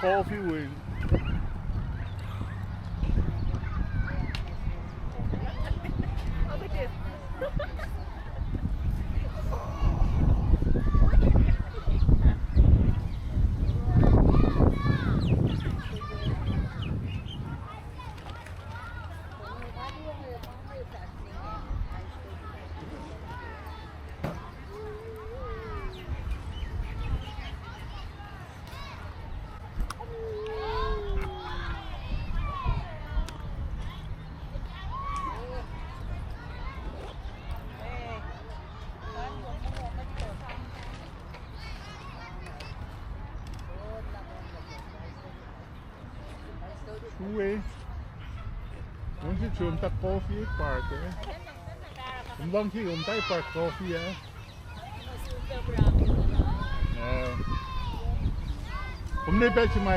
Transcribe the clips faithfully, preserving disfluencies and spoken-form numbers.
Coffee win. Sue. Kom si sum tak coffee park, eh? Kom luhngse kom tai park coffee, eh? Eh. Kom ne pacl se ma,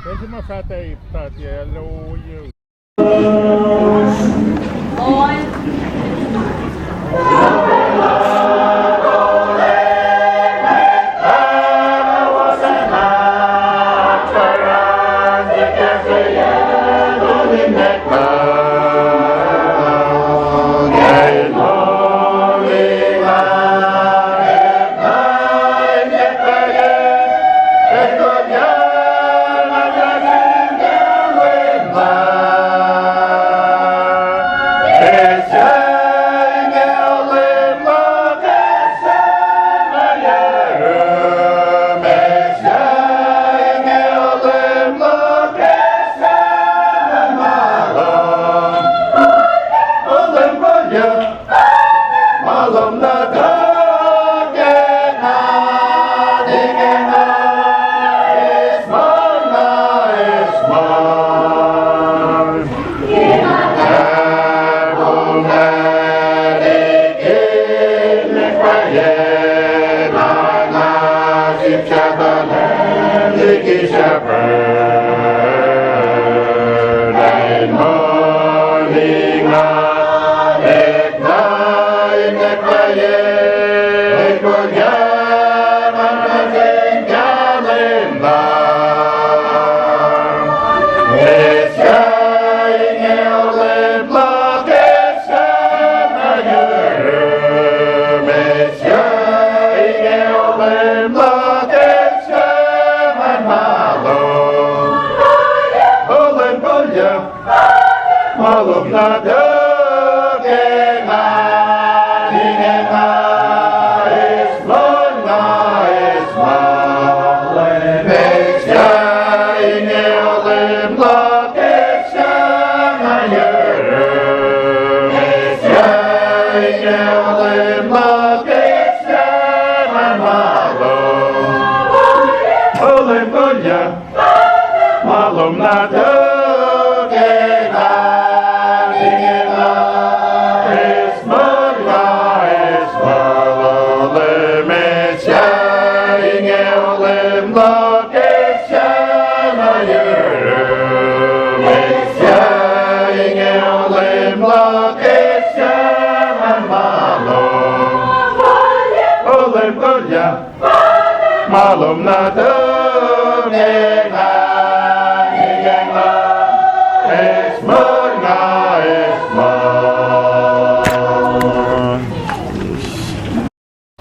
pacl se ma fahta ip ta tiac lo ye.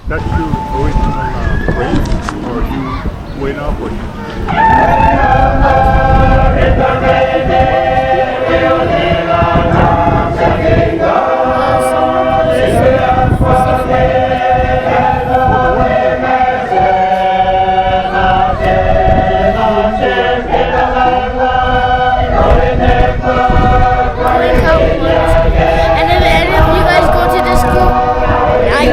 That's your original, uh, print, or you went up with it? And if any of you guys go to this school, I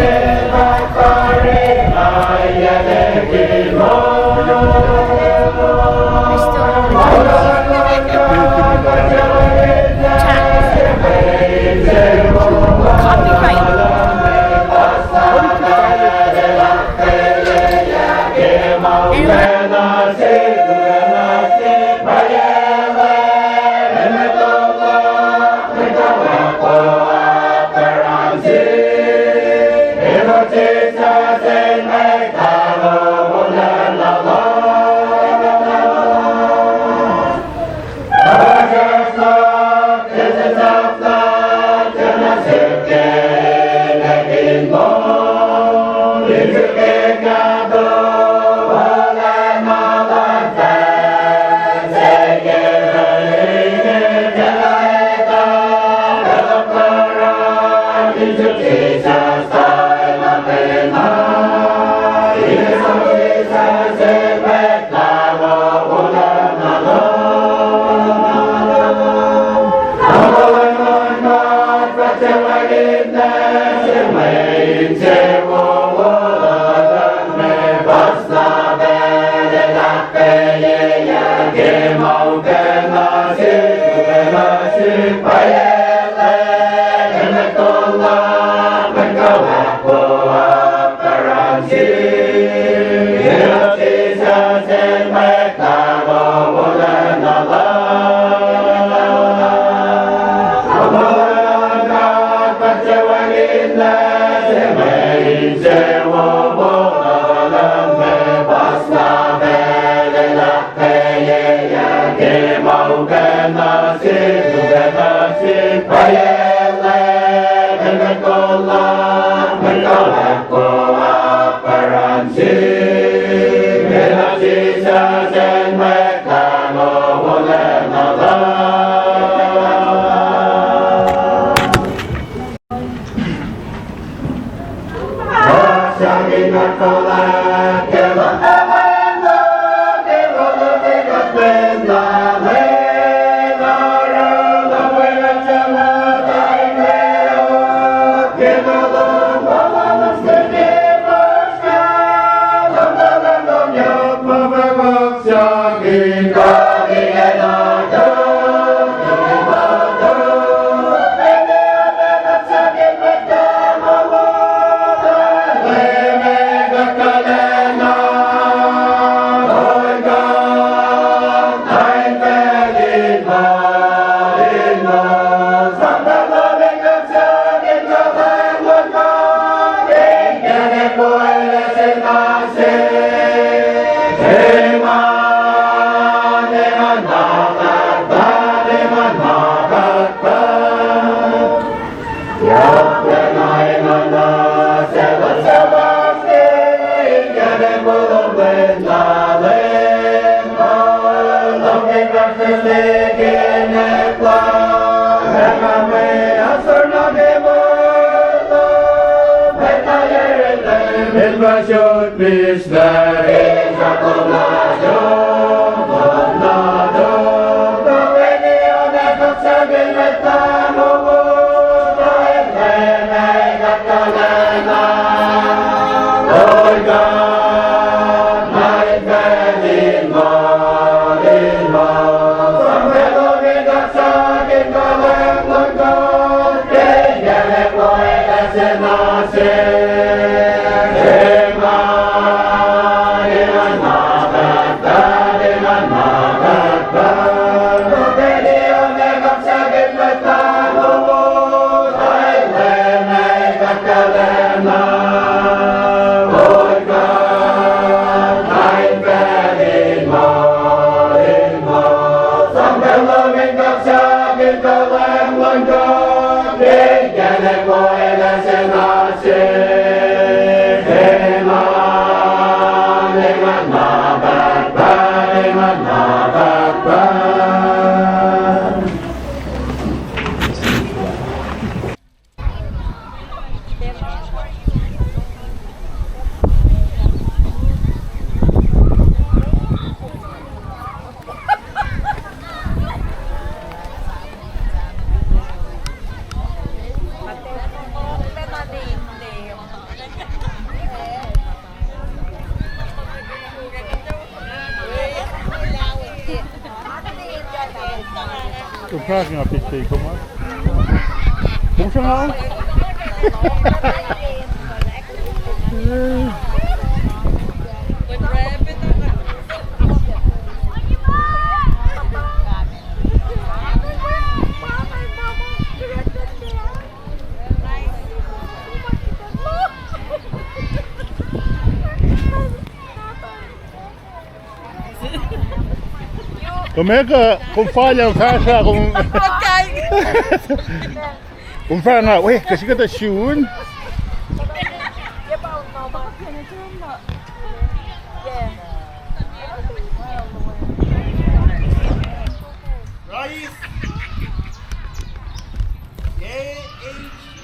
Ke ma uke na sik, uke na sik, pwacye lah emet kolla, mwe kawuck uh apkuhran sik. Elos Jisus el mwet lahngo wolacna lal. Wolacna God, God se wacngihn lah se mwe insewowo, wolacna me puhs na pacl elah pwacye, ke ma uke na sik, uke na sik, pwacye lah emet kolla, mwe kawuck uh apkuhran sik. Elos Jisus el mwet lahngo wolacna lal. Kom fahk nga pihte kom ah. Kom fahk nga. Kom ekuh, kom fal ac fahsruh, kom. Kom fahk nga, we, kuh srihke tuh sun? Rais. K H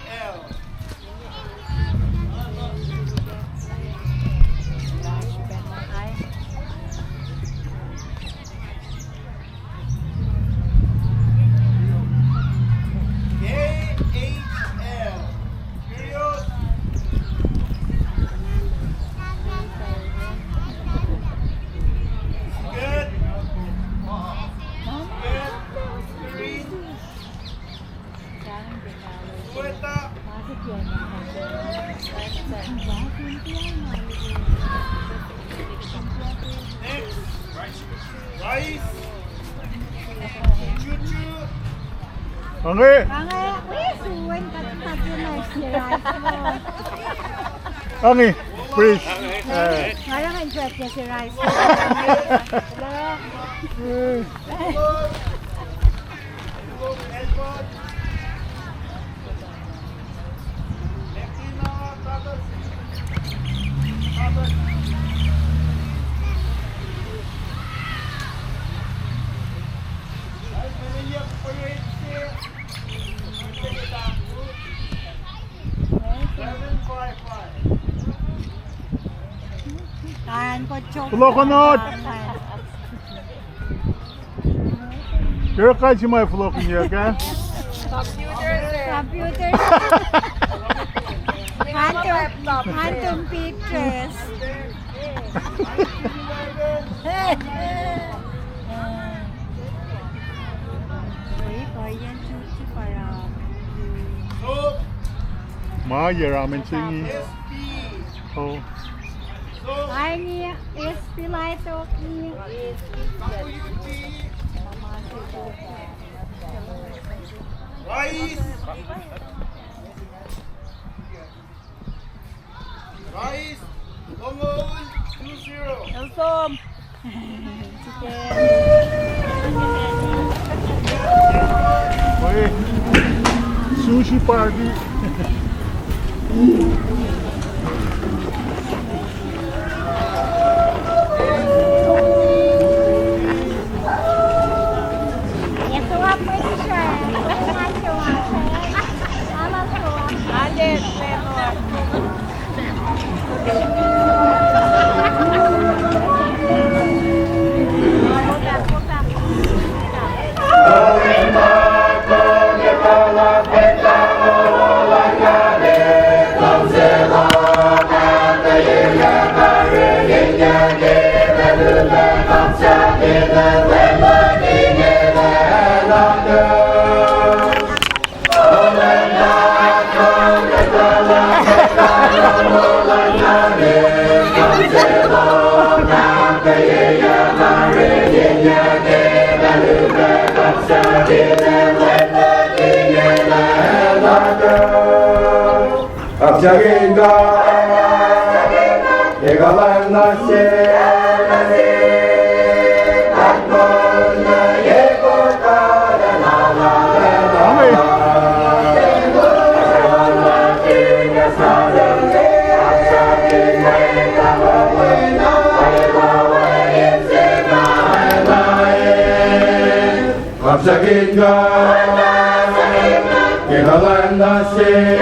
L. K H L. Ange. Ange, wi sun, kat, kat, kat, kat, kat. Ange, please. Eh. Nga lang enjoy ke si rice. Eh. Fohlohkohnot. Ke kais sie ma fohlohkihnyuck ah? Computer. Phantom, phantom pictures. Ma yac ramen se inge. Oh. Ai inge, S P light off inge. Rise. Rise. Longol, two zero. Awesome. Oi, sushi party. Kapsakihn God, ke kuhlwacng nuh sel. Kapsakihn God, ke kuhlwacng nuh sel.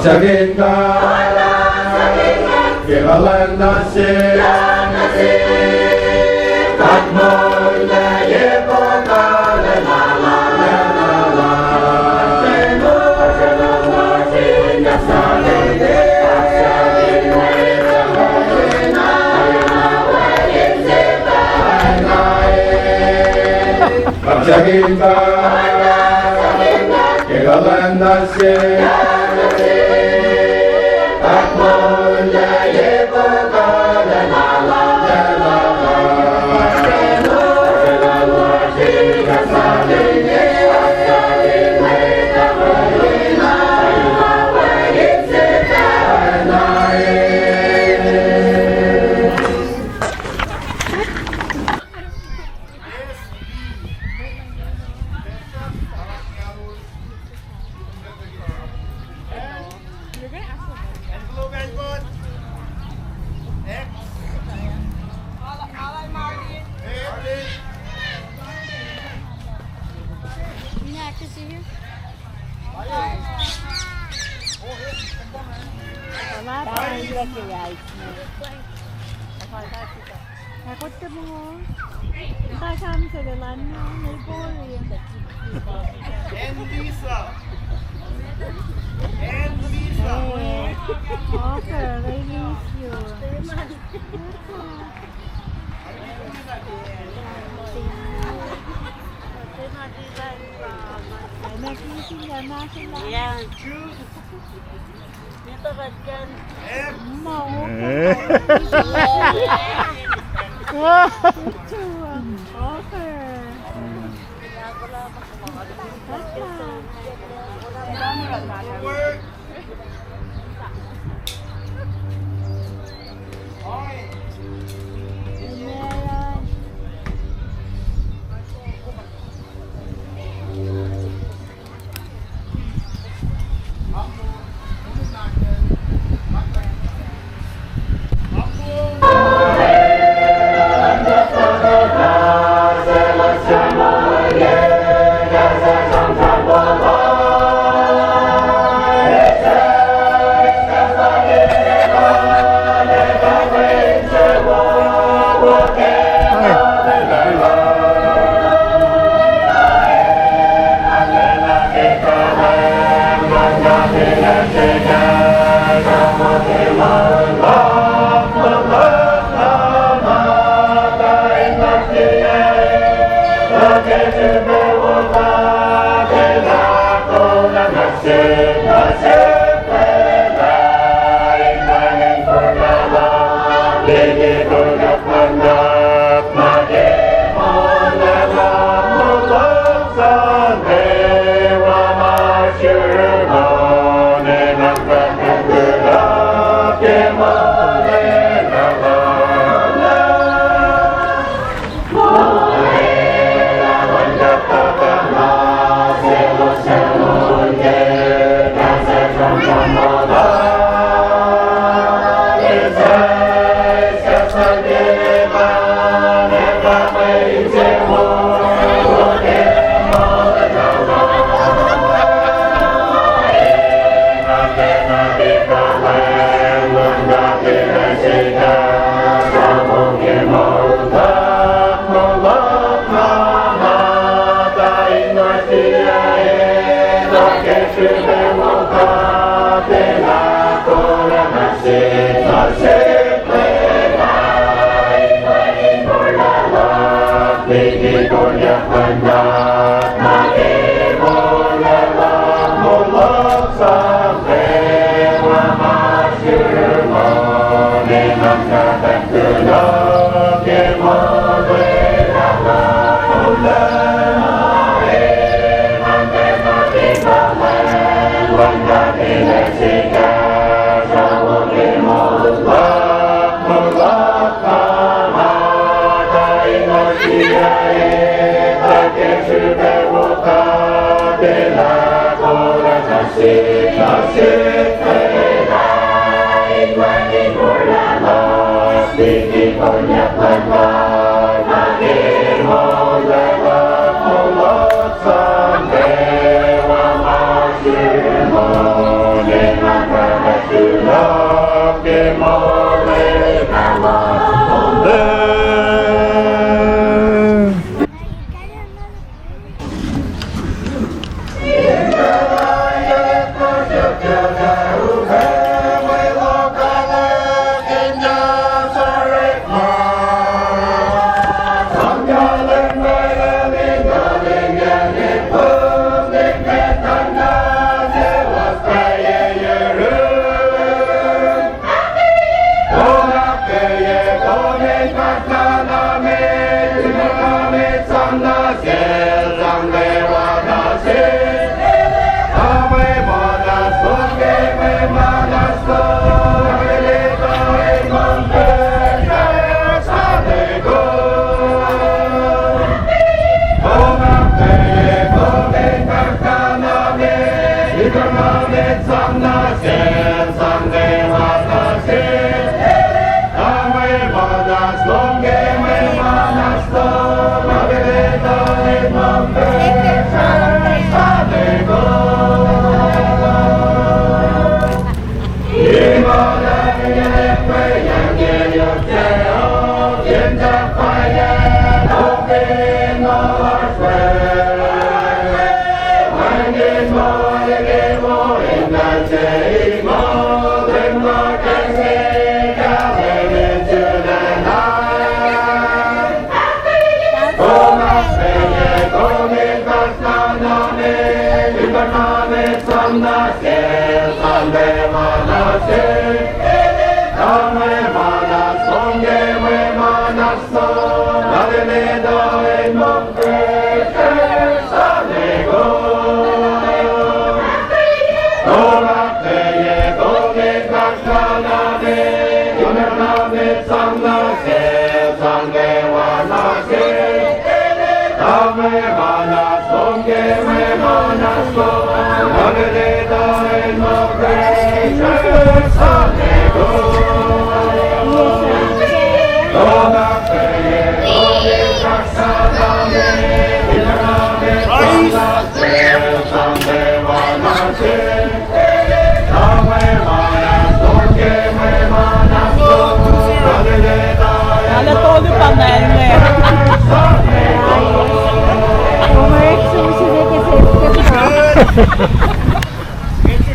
Kapsakihn God, ke kuhlwacng nuh sel. Kapsakihn God, ke kuhlwacng nuh sel. And Lisa. And Lisa. Hey. Walker, they miss you.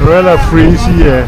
Orwaclah free se, eh.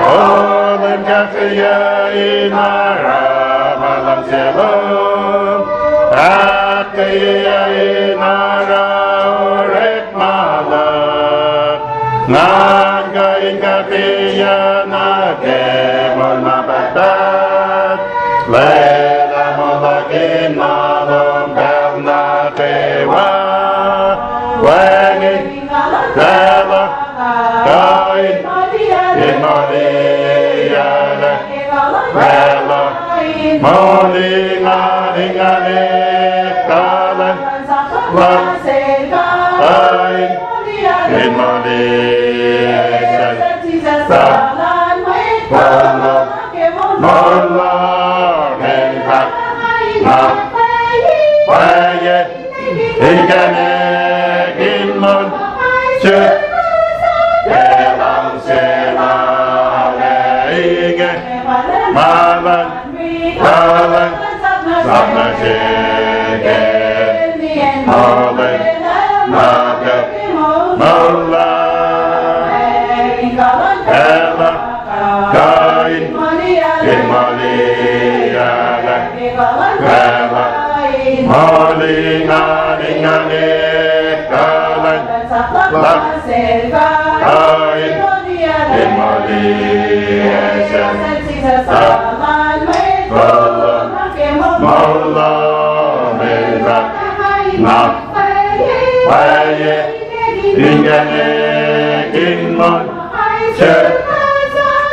Olem kahkweyac in oruh ma luhngse lom, ahkkweye in oruh orekma luhk. Ngan kuh in kahkweyac nuh ke moul ma pahtpaht, lwelah moul luhk in ma lom pacl nuh kwewa. Wacngihn facluh kuh in moliyucklac, facluh moliyucklac, moliyucklac, facluh kuh in moliyucklac, facluh moul luhk in pahtpaht. Pwacye inkacnek in moul, suk ke luhngse lal ah inge, ma luhn, ma luhn, sap nuh sel ke moul, nuh ke moul lal. Facluh kuh in, in moliyucklac, facluh moliyucklac, facluh kuh in, in moliyucklac, facluh moul lom in pahtpaht. Pwacye inkacnek in moul, suk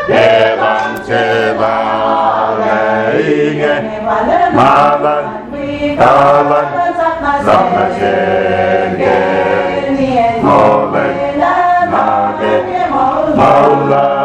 ke luhngse lal ah inge, ma luhn, ma luhn, sap nuh sel ke moul, nuh ke moul lal.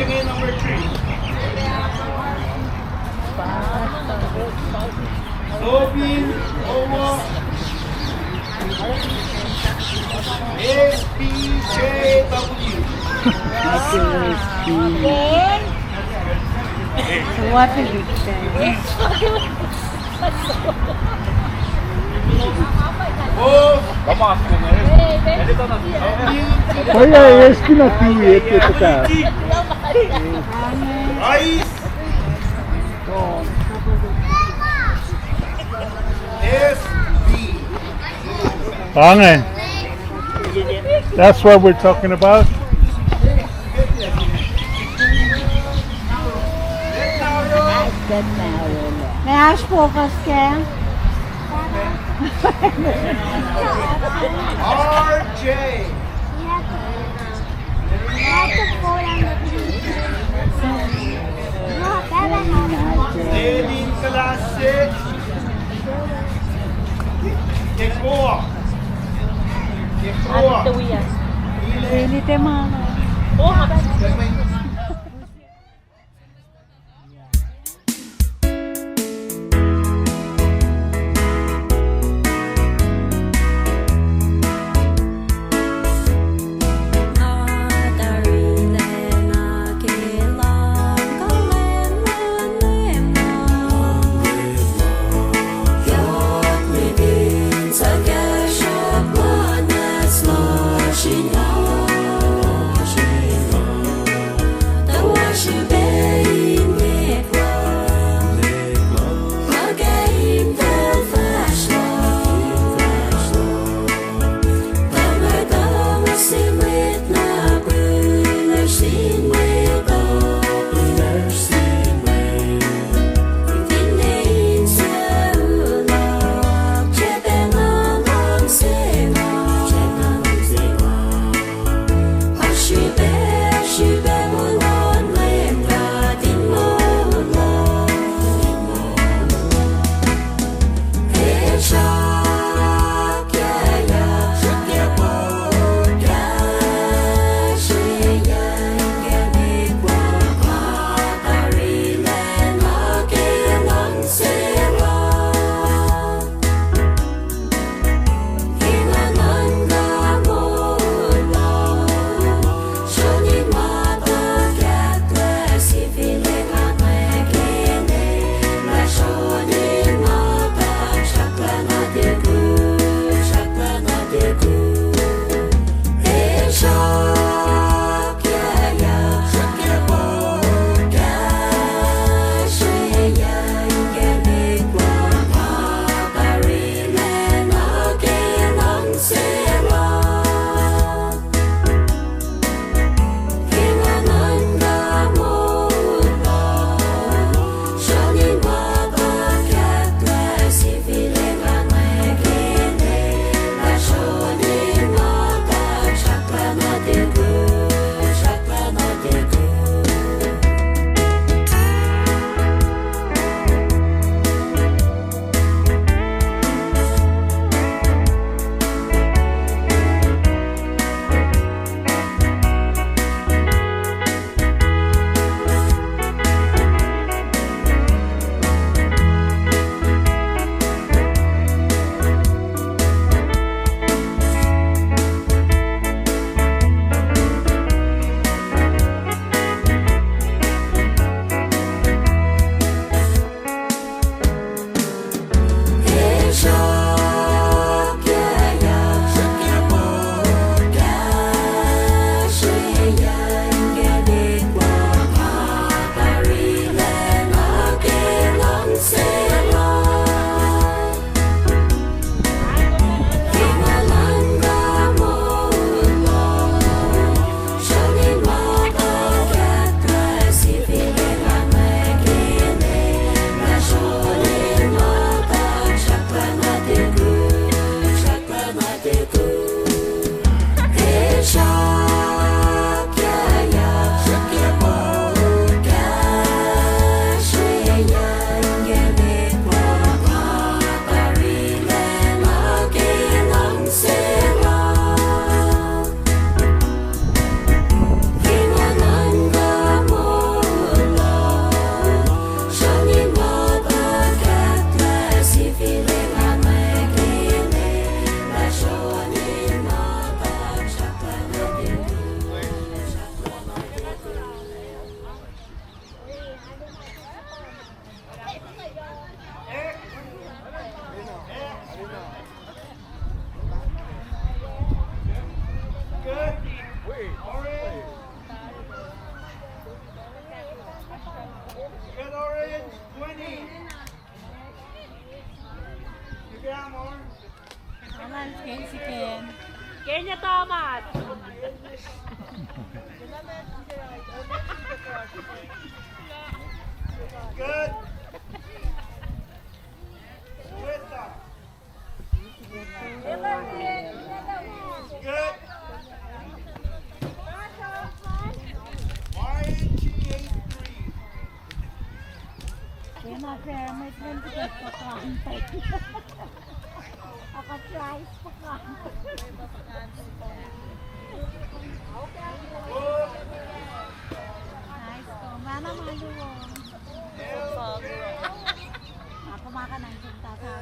Number three. Sobin Owo. S P J W. What is it? Oh, oh yeah, S P na T V, it, it, it, uh, Ice. S P. Ange. That's what we're talking about. May I ask focus, Ken? R J. Lenin Kalase. Kekoa. Kekoa. Lenin Temana. Alan, Ken si Ken. Ken ya Thomas. Good. Good. Y G eight three. Kena family member ke pakan. Aka prize pakan. Nice to. Mana malu. Aku makan ang cinta sa.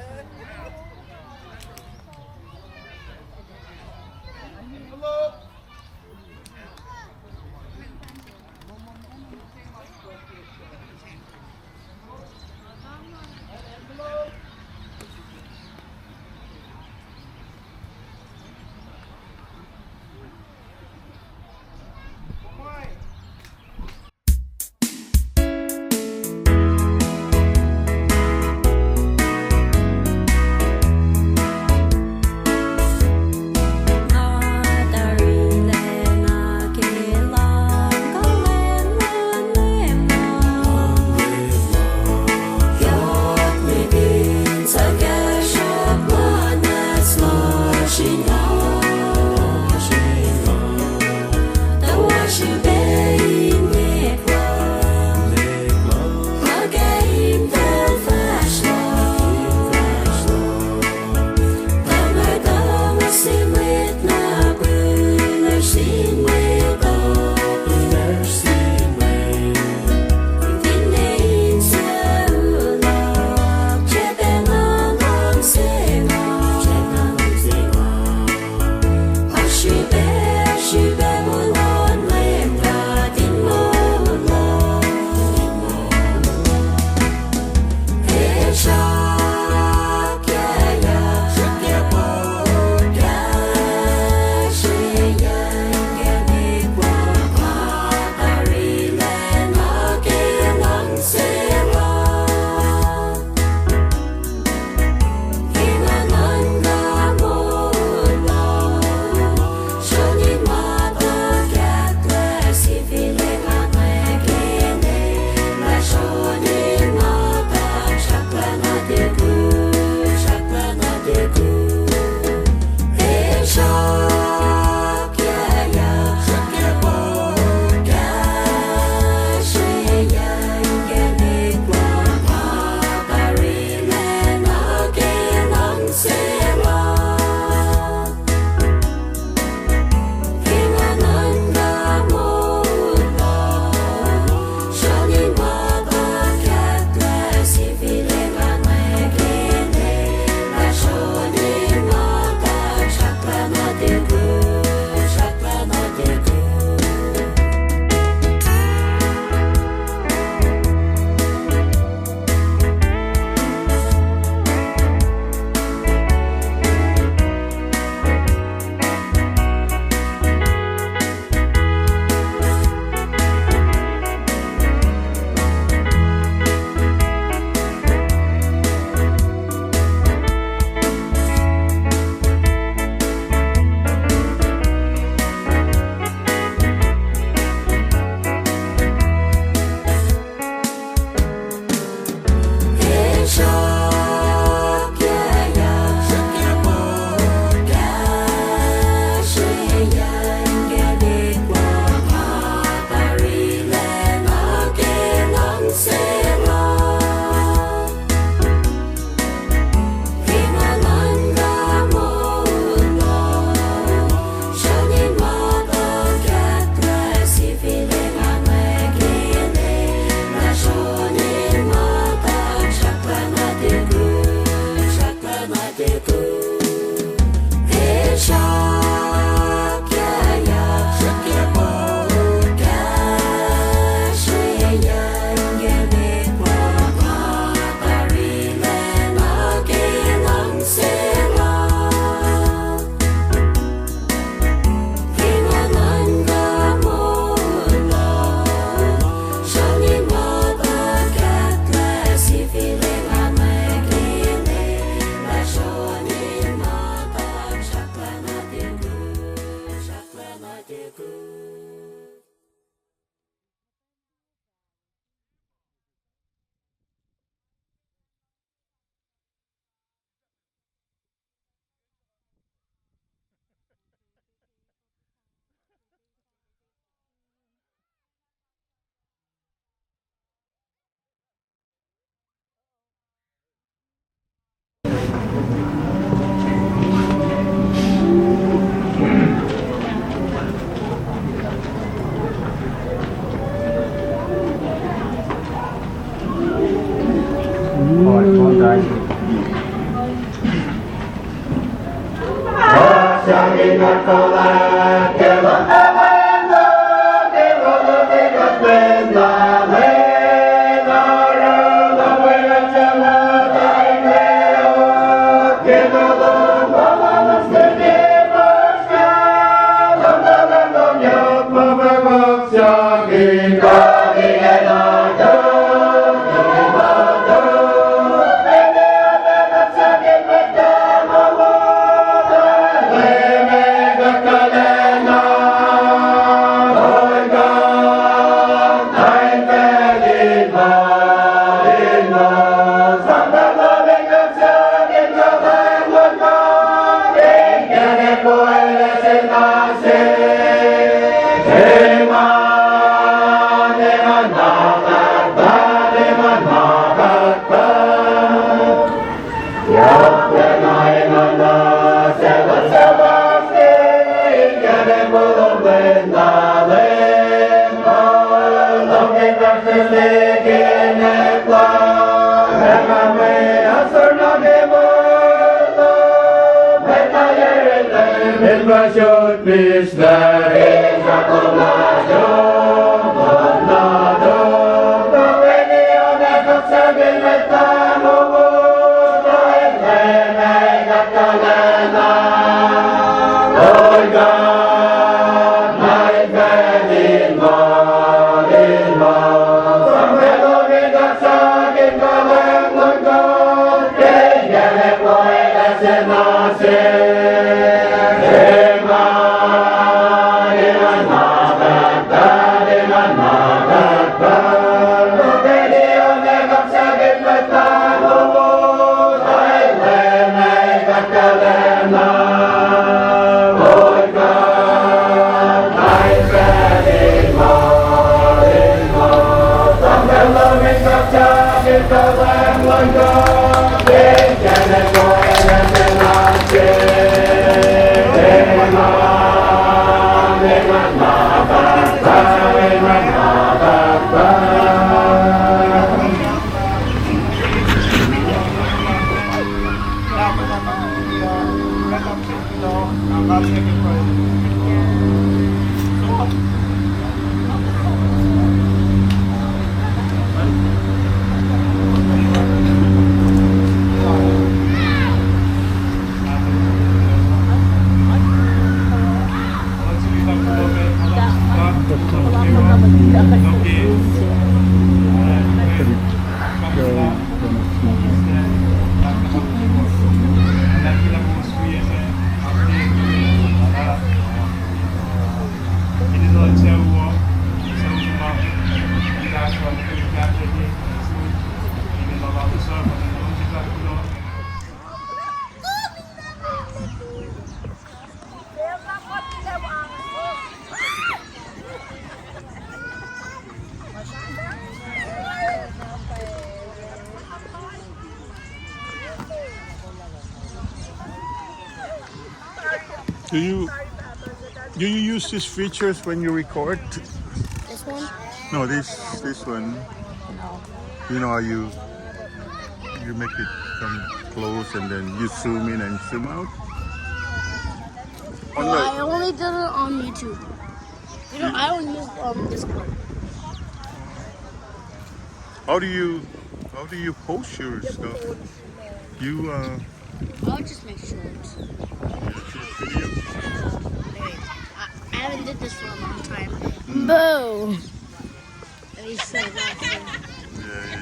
Do you do you use these features when you record? This one? No, this this one. No. You know how you you make it come close and then you zoom in and zoom out? No, I only did it on YouTube. You know, I don't use um Discord. How do you how do you post your stuff? You uh I'll just make shorts. You shoot video? Wait, I, I haven't did this for a long time. Mm. Boo! Let me see. Yeah, yeah,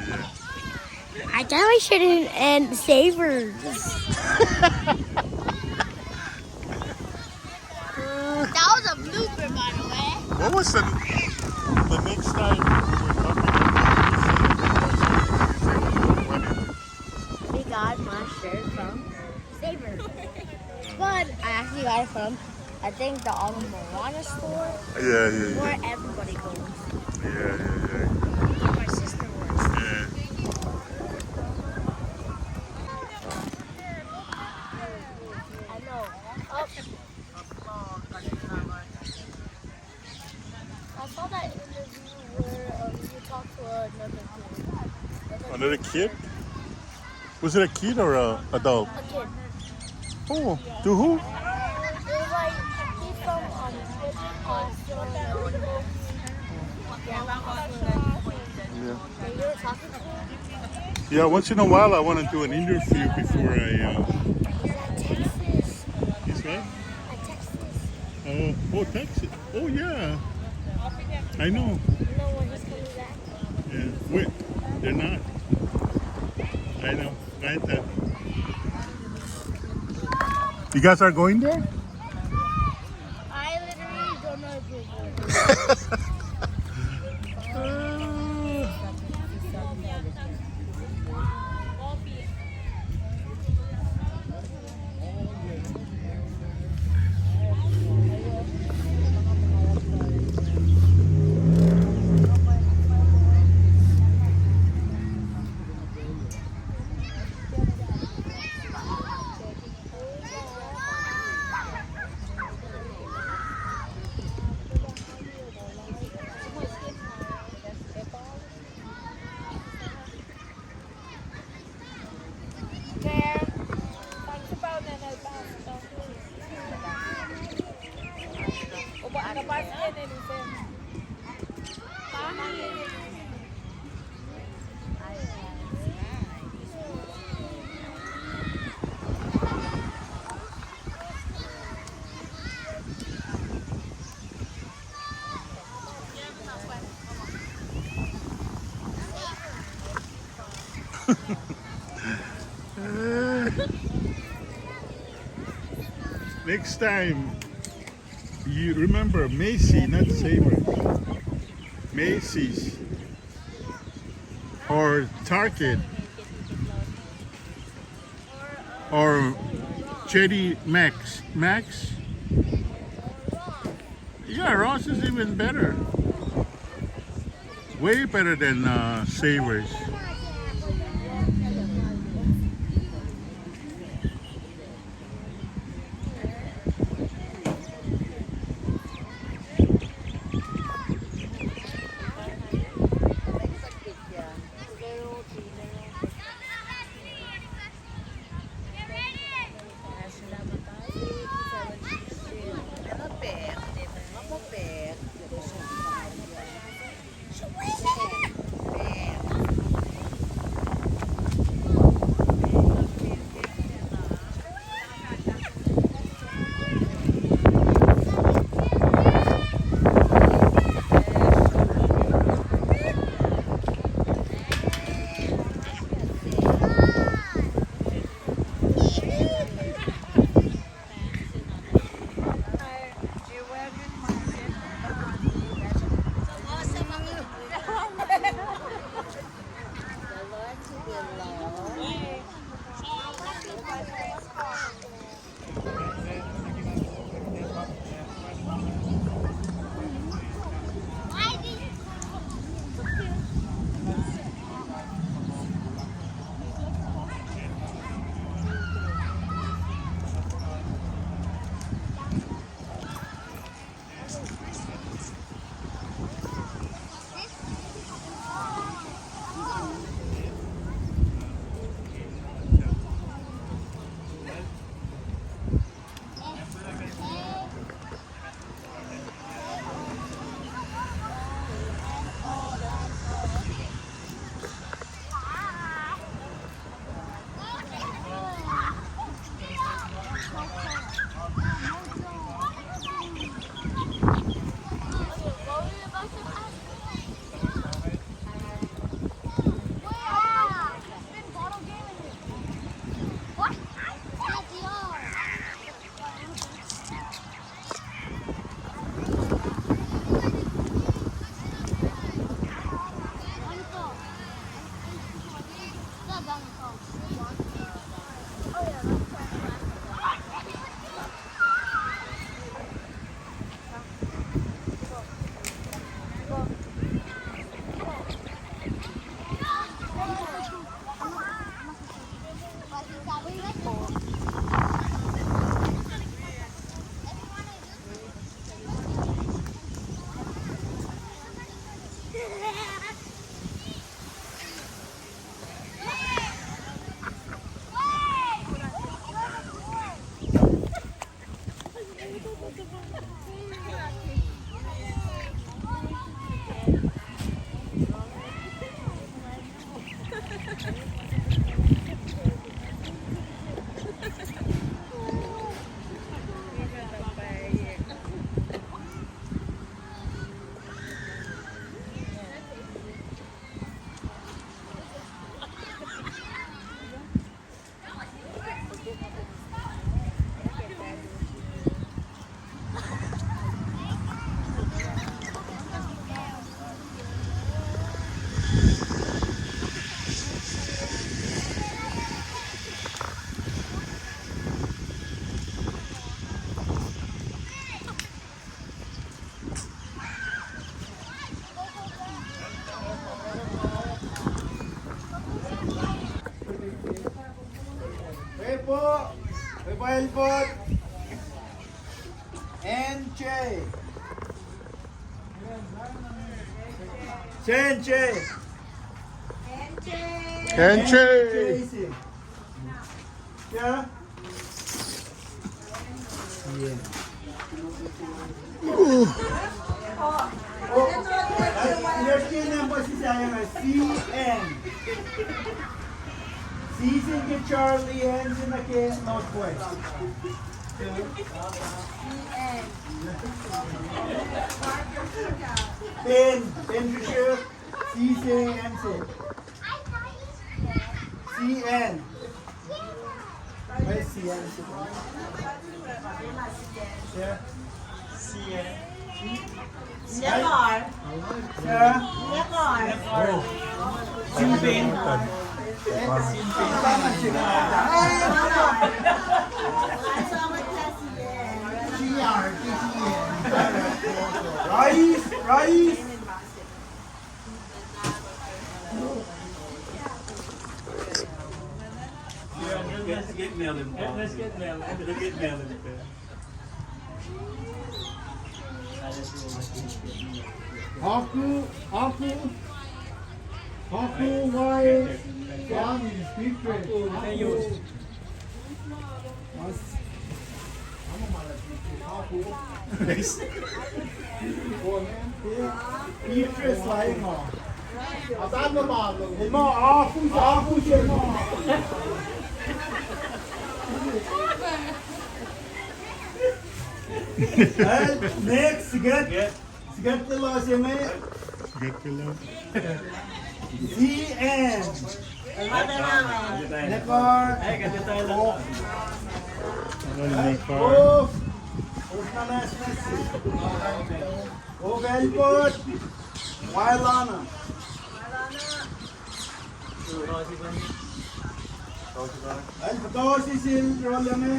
yeah. I definitely shouldn't and savers. That was a blooper, by the way. What was the the next time we were talking about this? What is it? What is it? We got my shirt from Savers. But I actually got it from, I think, the Ala Moana store. Yeah, yeah, yeah. Where everybody goes. Yeah, yeah, yeah. Where my sister works. Yeah. I know. Oh. I saw that interview where um, you talked to another kid. Another kid? Was it a kid or a adult? A kid. Oh, to who? It was like Yeah. Yeah, once in a while I want to do an interview before I. Uh, He's at Texas. He's what? At Texas. Oh, oh, Texas. Oh, yeah. I know. No, when he's coming back. Yeah. Wait, they're not. I know. Right there. You guys are going there? I literally don't know if we're going. Next time, you remember Macy, not Savers. Macy's or Target or J D Maxx. Maxx? Yeah, Ross is even better. Way better than uh, Savers. Epo, Epo Elbot, N J. N J. N J. N J. Yeah. Yeah. Oh, C N. C in ke Charlie, N in ke Northwest. Pen, Pen Trisha, C C N C. C N. Where's C N C? Yeah. C N. Nepal. Yeah. Nepal. Oh. Simping. Simping. Rice, rice. Aku, aku, aku, why, Sam, speak French. Aku. Mas. Aku. Nice. Beatrice lain ma. Atan na ma. Ema aku, aku se ma. Eh, next, get. Get. Get the last name. Get the last. C N. Nepal. Oh. Nepal. Oh. Oh, Velbot. Wailana. Al patosi sil roll me.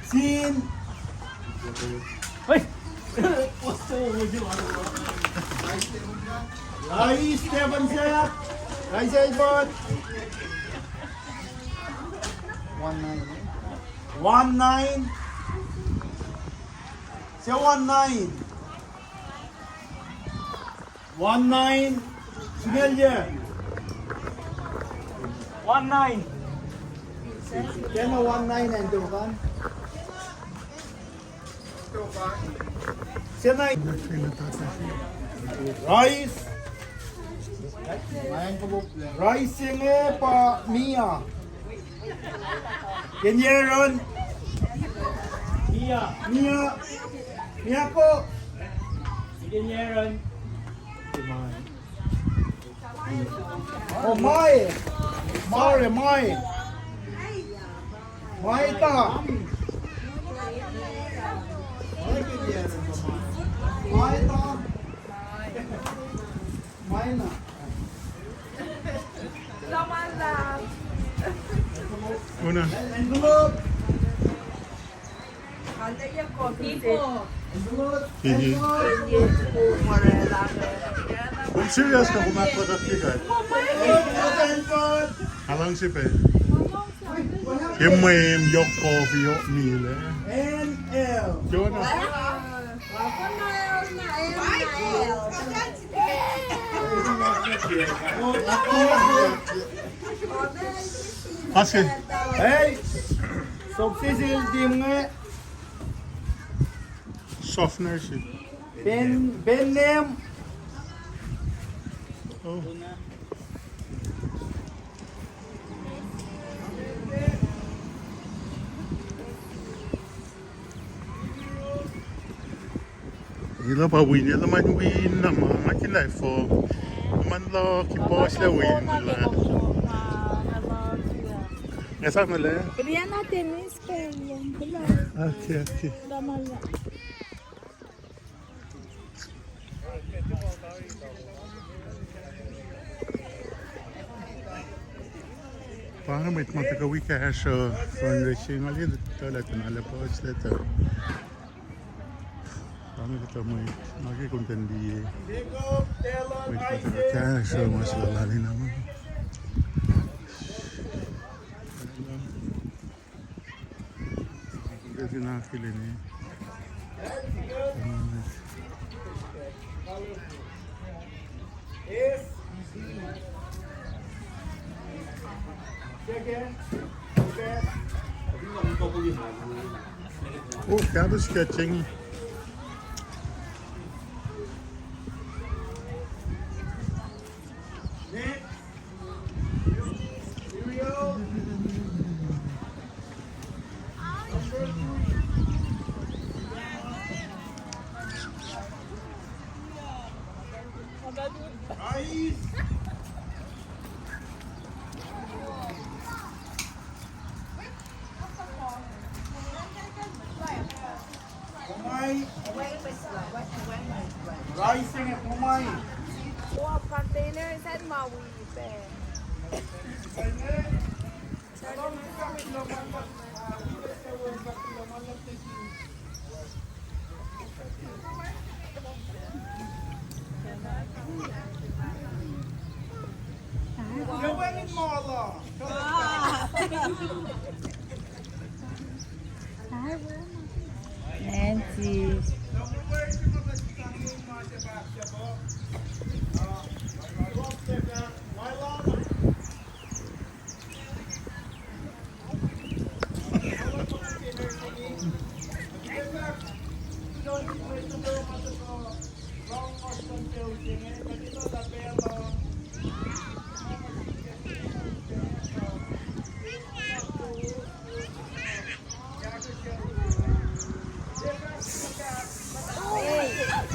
Sin. Hey. Rais Stephen Zach. Rais Elbert. One nine. One nine. Say one nine. One nine. Sinelye. One nine. Kena one nine and Tokan. Senai. Rice. Rice inge pa Mia. Kenyeron. Mia. Mia. Mia ko. Kenyeron. Oh, Mai. Mare, Mai. Mai ta. Mai ta. Mai na. Una. Envelope. Kom serious ka kom ahkkahlwemye kuht? Alang se pac. Ke mwe yohk coffee, yohk meal, eh? Jonah. Aske. Hey, sokse sel team inge. Softener se. Pen, pen name. Oh. Ila pa win, ila man win na ma, ma kila fo. Man la ki boss la win la. Ngasa mele. Riana tennis pe, yom, pula. Okay, okay. Damala. Pa inge mwet ma tuhkuh wi kahsruh fundraising, nga liye tuh lah kunalah puhs lah tuh. Pa inge kuhtuh mwet, nga ke kom kuh in liye. Mwet ma tuhkuh kahsruh ma suc lal in ama. Kena kile ni. Oh, cabbage catching. Container is at Maui Bay. Nancy.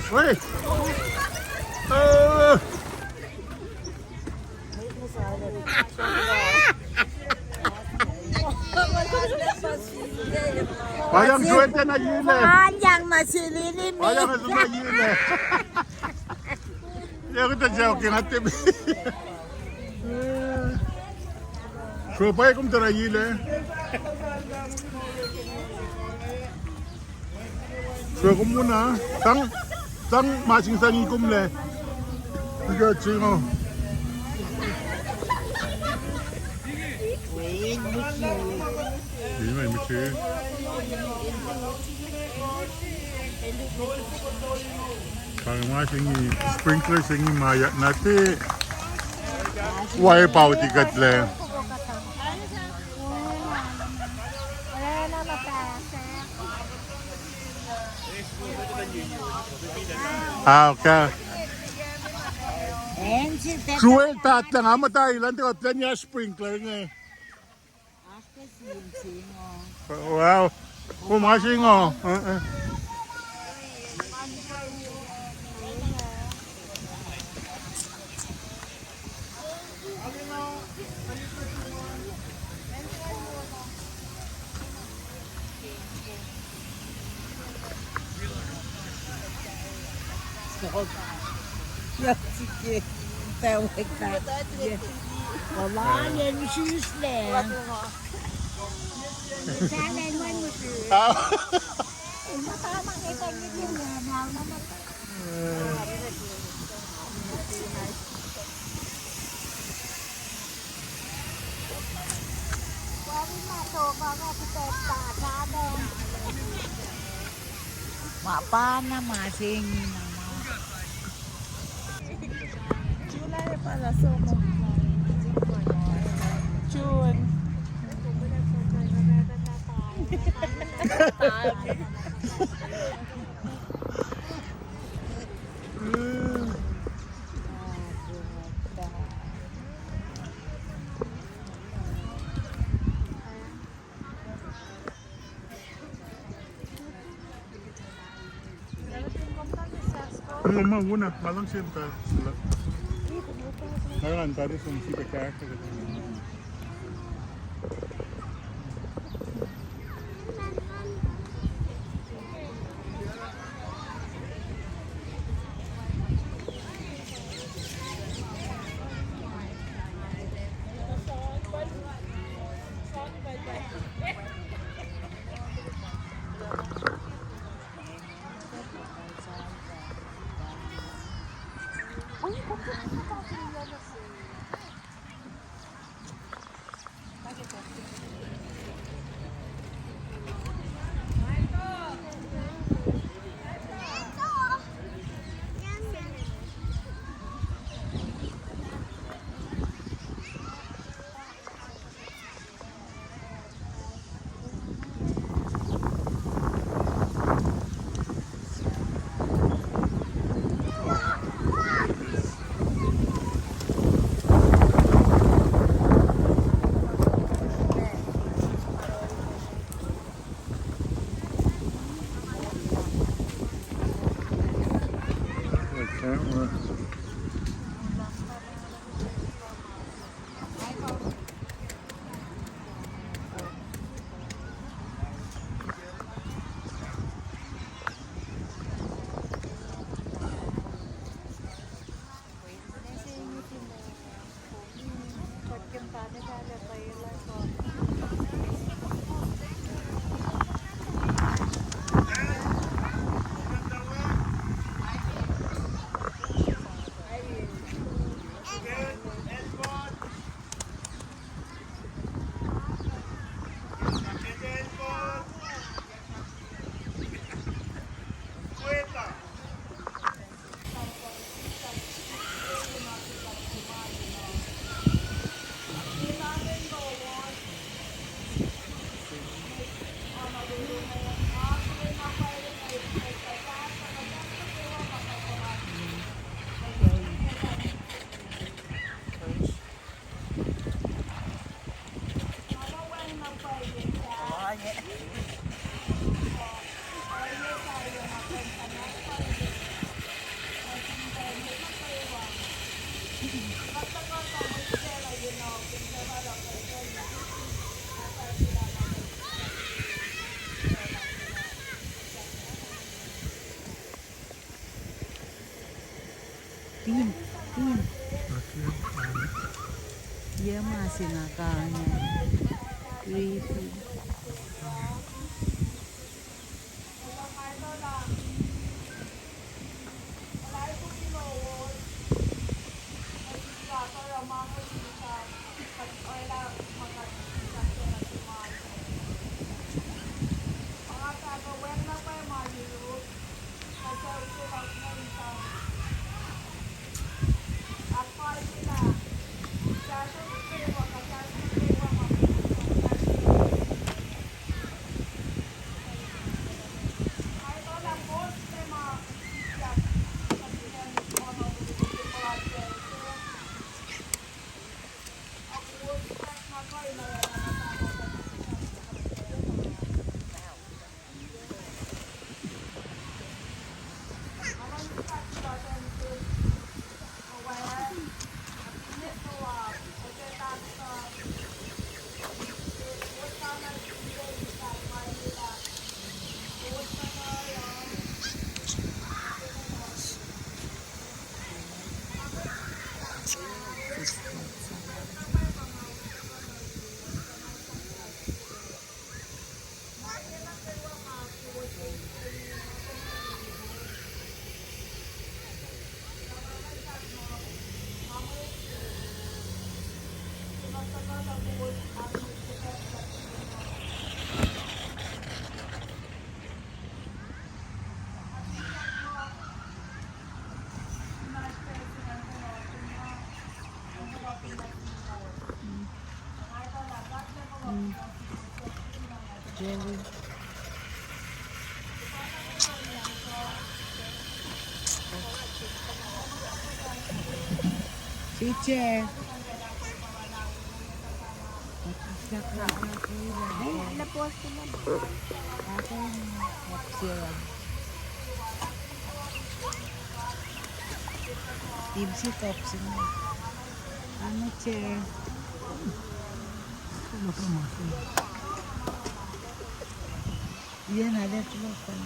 Oi. Uh. Palyang suwete na yile. Palyang na silili mi. Palyang na silili mi. Ya kita jauh ke ngate. So pa kom tara yile. So kom muna sang, sang masing sang ikum le. Ika chingo. Ina mutu. Kang ma singi sprinkler singi ma ya nati. Wipe out ikat le. Ah, okay. Suel tatlang ama ta ilan te tatlang ya sprinkler nge. Wow. Kom asingo. Wala yen sisle. Salen wen mutu. Ma pa na ma se inge na ma. July pa na so mo. June. Ang ma una, malang siya ta sila. Ngayon, tari sa si Pekak. Pin, pin. Yac ma se nga kange. Creepy. Jelly. Teacher. Teacher. Team si top sini. Ano chair. Ian ada tulo kan.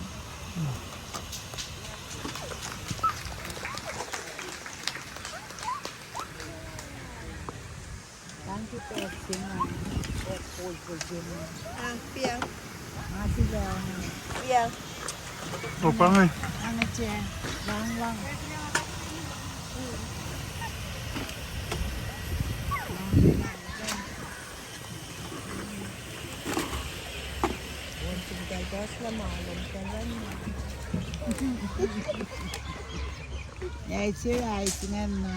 Thank you, Pepsi. Ah, pia. Ah, sila. Pia. Oh, pangai. Ang chair. Lang, lang. Yace, yace ngan na.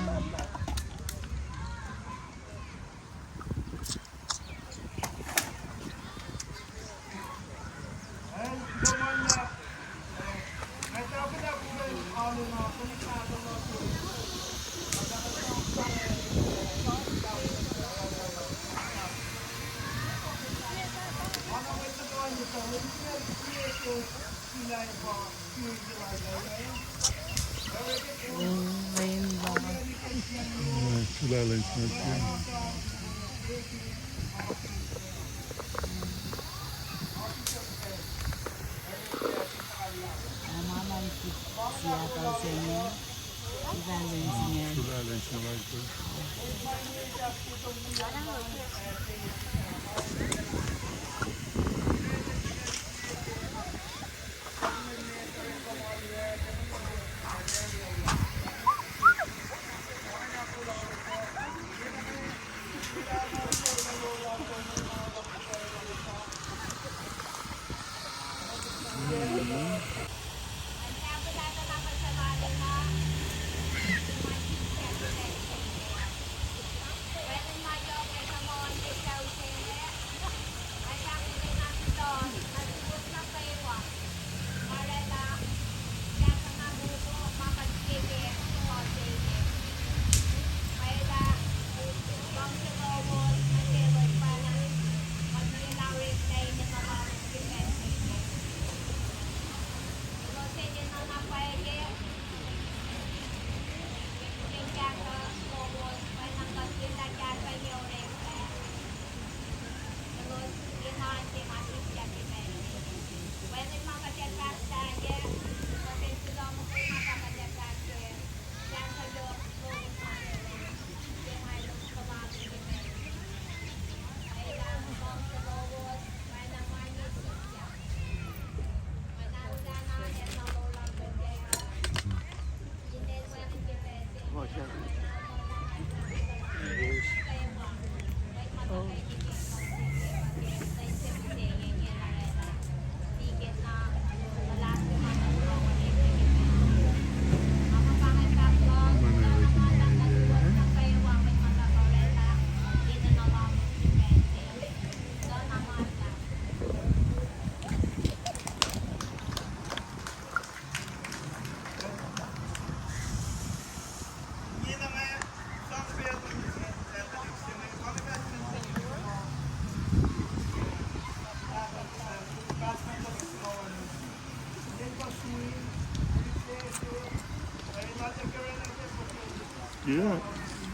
Yeah,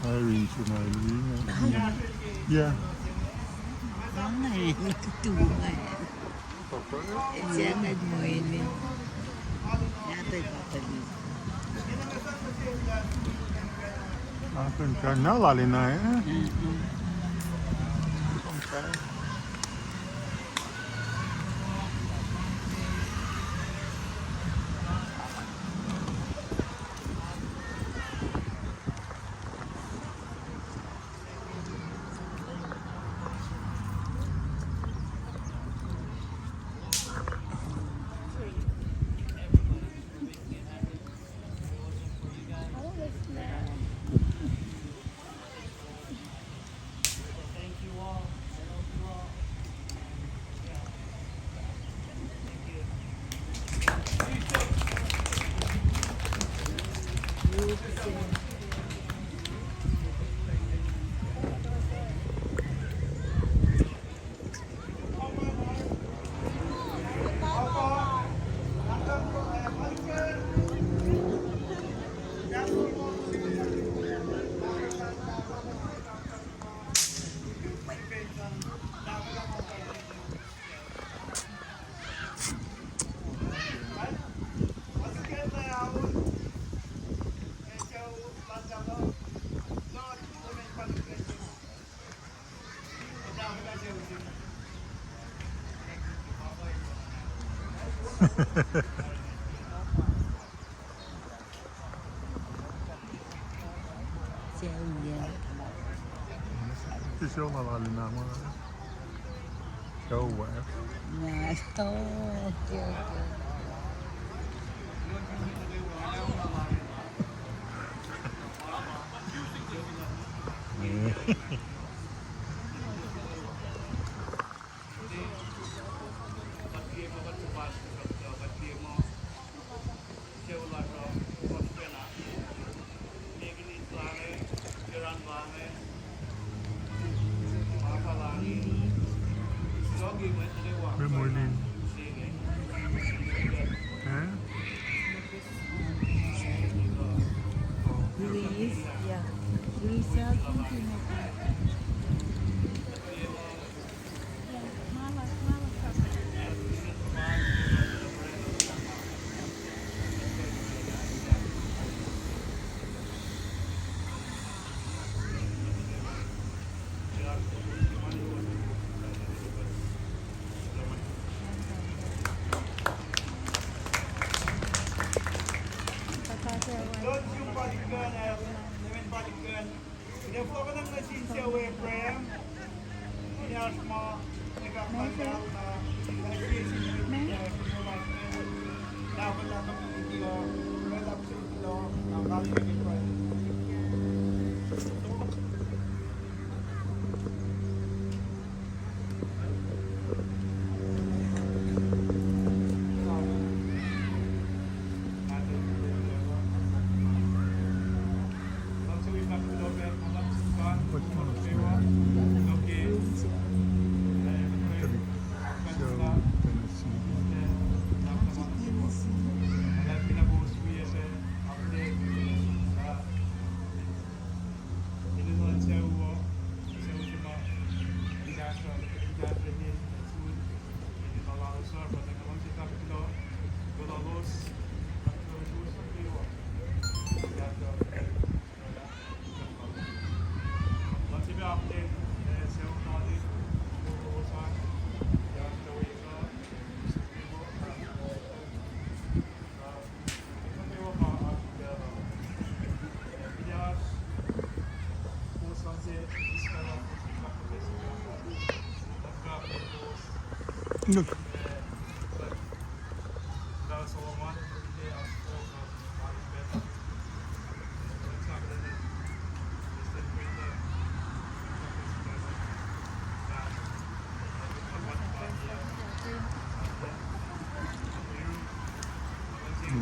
I arrange for my living. Yeah. Aken ka na lal ina, eh? Sel ma lal ina ma. Sel wak. Na, oh, okay, okay. Memolin. Eh? Lisa,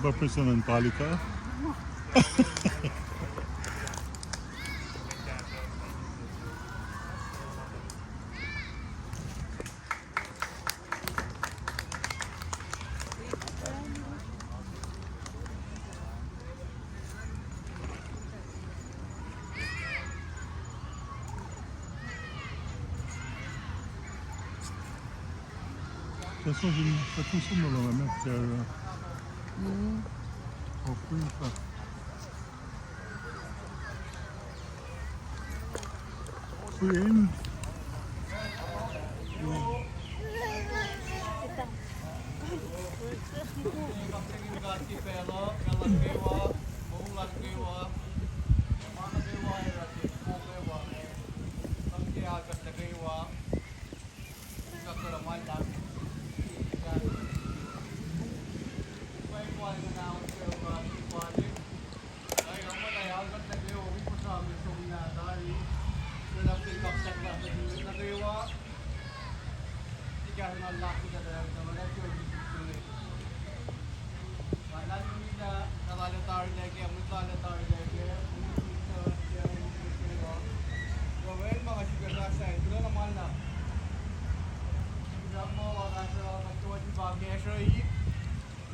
Ba presemen palika. This one, that one, some of them, uh, Mm. Oh, free stuff. Free.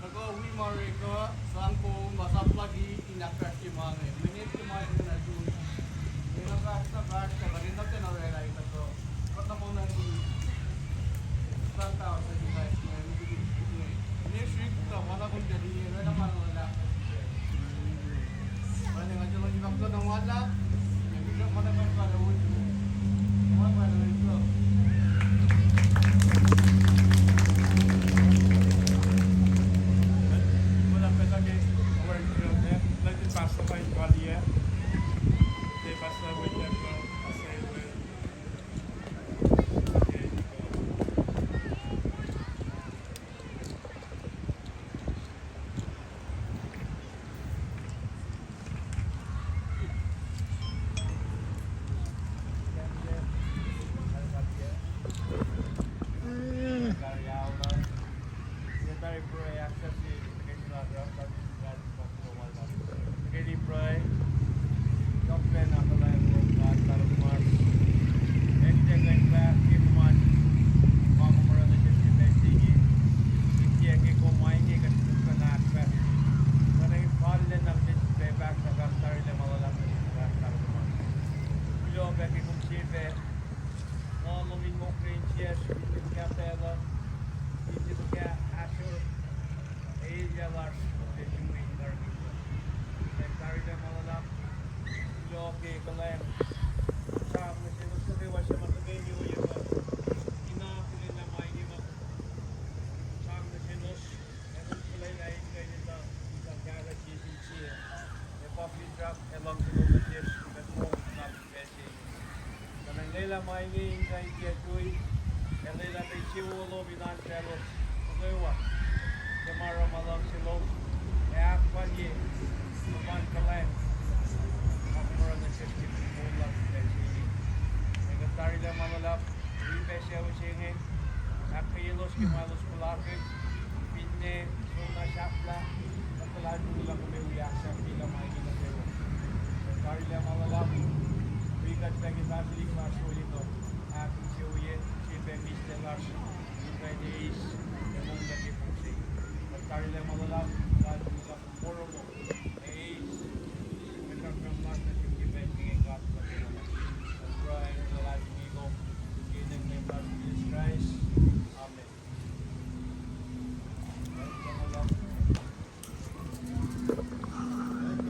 Tuhkuh wi ma orek uh, sang kom masap laki in ahkfahsrye ma inge. Mwe nit ke ma inge nuh sum. Enenuh fahsr na fahsr, kuht enenuh ke na orwaclah in tuhkuh. Kuht na kom na in sang tausin in kais inge, in kais inge. Ne srihk tuh ma na kom tari, orwaclah ma na luhlahp. Keni pruhe, yohk pacna kuhlwacng lom God, God of Mars. Acn tiac kuh in fahk ke luhman ma kom oruh nuh sesr ke pacl se inge. Tiac ke kom ma inge kuht kuh in ahkfahsrye. Kuht in fal lacna ke pacl fahk na fahk tari lah ma luhlahp nuh sesr, God of Mars. Kuloh pac ke kom sepac. Nga lom in mokle insiyacsr, in kapacl uh, in sifilpac ahsor, elyah lasr, ke sum in karihngihn. Ac tari lah ma luhlahp, kuloh ke kuhlwacng. Sang nuh selos nuh kwewa suc ma tuhkweni ohiyac uh. Ina kuloh lah ma inge ma sang nuh selos, ac kuloh lah in kuh in etuh, in kuh in kahsruh sie sin sie. Ac pa finsrak ac luhngse lom nuh sesr, kuht moul na pacl se inge. Kuht in lwelah ma inge in kuh in tiac tui, ac lwelah pac insewowo lom in oan faclos nuh kwewa. Ke ma oruh ma luhngse lom, ac ahkfalye luhpan kuhlwacng ma kom oruh nuh sesr ke moul lasr ke pacl se inge. Ac kuht tari lah ma luhlahp, wi pac sucu se inge, ahkkweyelos ke ma elos puhlakihn, finne, som na sahflah, kuht luhlahlfongi lah kom ac wi ahksahfyelah ma inge nuh kwewa. Kuht tari lah ma luhlahp, wi kuht pac ke fahsrwelihk lasr ohiyac kuh, ahkinsewowoye, sie pac mihslac lasr, in kuh in eis, ac mongo nuh ke puk se. Kuht tari lah ma luhlahp, luhlahlfongi lah kom porongo.